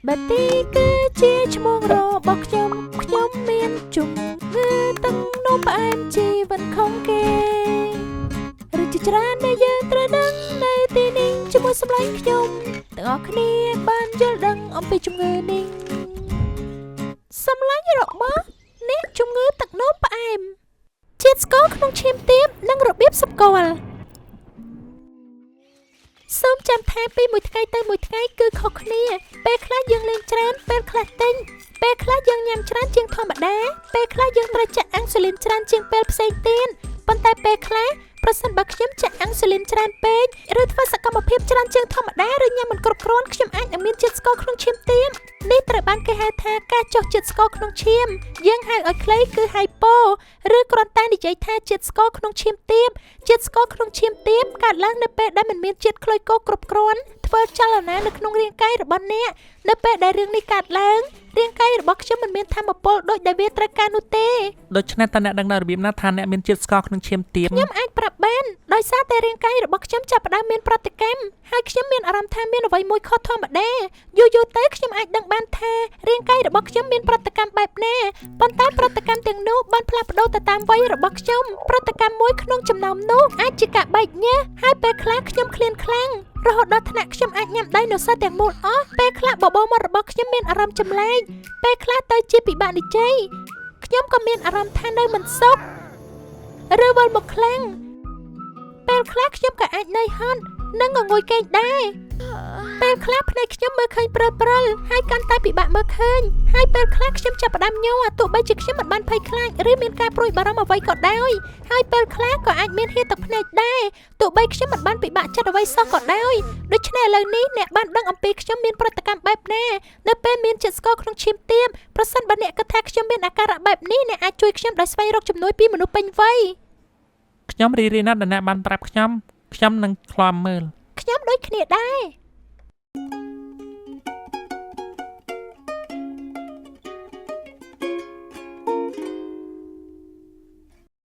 បាទីគឺជាឈ្មោះរបស់ខ្ញុំខ្ញុំមានជំងឺទឹកនោមផ្អែមជីវិតខំគេឬជាច្រើនដែលយើងត្រូវដឹងនៅទីនេះជាមួយសម្លាញ់ខ្ញុំទាំងអស់គ្នាបានយល់ដឹងអំពីជំងឺនេះសម្លាញ់របស់អ្នកជំងឺទឹកនោមផ្អែមជាតិស្ករក្នុងឈាមទាបនិងរបៀបសម្គាល់ សូមចាំថាពីមួយថ្ងៃទៅមួយថ្ងៃគឺខុសគ្នាពេលខ្លះយើងលេងច្រើនពេលខ្លះទិញពេលខ្លះយើងញ៉ាំច្រើនជាងធម្មតាពេលខ្លះយើងត្រូវចាក់អាំងស៊ូលីនច្រើនជាងពេលផ្សេងទៀតប៉ុន្តែពេលខ្លះប្រសិនបើខ្ញុំចាក់អាំងស៊ូលីនច្រើនពេកឬធ្វើសកម្មភាពច្រើនជាងធម្មតាឬញ៉ាំមិនគ្រប់គ្រាន់ខ្ញុំអាចនឹងមានជាតិស្ករក្នុងឈាមទាបនេះត្រូវបានគេហៅថាការចុះជាតិស្ករក្នុងឈាមយើងហៅឲ្យខ្លីគឺ hypo ឬគ្រាន់តែនិយាយថាជាតិស្ករក្នុងឈាមទាបជាតិស្ករក្នុងឈាមទាបកើតឡើងនៅពេលដែលមិនមានជាតិក្លូកូគ្រប់គ្រាន់ធ្វើចលនានៅក្នុងរាងកាយរបស់អ្នកនៅពេលដែលរឿងនេះកើតឡើងរាងកាយរបស់ខ្ញុំមិនមានថាមពលដូចដែលវាត្រូវការនោះទេ ដូច្នេះតើអ្នកដឹងដល់របៀបណាថាអ្នកមានជាតិស្ករក្នុងឈាមទាប ខ្ញុំអាចប្រាប់បានដោយសារតែរាងកាយរបស់ខ្ញុំចាប់ផ្ដើមមានប្រតិកម្មហើយខ្ញុំមានអារម្មណ៍ថាមានអ្វីមួយខុសធម្មតាយូរៗទៅខ្ញុំអាចដឹងបានថារាងកាយរបស់ខ្ញុំមានប្រតិកម្មបែបណាប៉ុន្តែប្រតិកម្មទាំងនោះបានផ្លាស់ប្ដូរទៅតាមវ័យរបស់ខ្ញុំប្រតិកម្មមួយក្នុងចំណោមនោះអាចជាការបែកញើសហើយពេលខ្លះខ្ញុំឃ្លានខ្លាំងរហូតដល់ថ្នាក់ខ្ញុំអាចញ៉ាំដៃនៅសល់ទាំងមូលអស់ពេលខ្លះបបោរមាត់របស់ខ្ញុំមានអារម្មណ៍ចម្លែកពេលខ្លះទៅជាពិបាកនិយាយខ្ញុំក៏មានអារម្មណ៍ថានៅមិនសុខឬវិលមុខខ្លាំង ពេលខ្លះខ្ញុំក៏អាចនឿយហត់និងងងុយគេងដែរពេលខ្លះភ្នែកខ្ញុំមើលឃើញព្រិលព្រិលហើយកាន់តែពិបាកមើលឃើញហើយពេលខ្លះខ្ញុំចាប់ផ្ដើមញ័រទោះបីជាខ្ញុំមិនបានភ័យខ្លាចឬមានការព្រួយបារម្ភអ្វីក៏ដោយហើយពេលខ្លះក៏អាចមានហៀទឹកភ្នែកដែរទោះបីខ្ញុំមិនបានពិបាកចិត្តអ្វីសោះក៏ដោយដូច្នេះឥឡូវនេះអ្នកបានដឹងអំពីខ្ញុំមានប្រតិកម្មបែបណានៅពេលមានជាតិស្ករក្នុងឈាមទាបប្រសិនបើអ្នកគិតថាខ្ញុំមានអាការៈបែបនេះអ្នកអាចជួយខ្ញុំដោយស្វែងរកជំនួយពីមនុស្សពេញវ័យ ខ្ញុំរីករាយណាស់ដែលអ្នកបានប្រាប់ខ្ញុំខ្ញុំនឹងឃ្លាំមើល ខ្ញុំដូចគ្នាដែរ។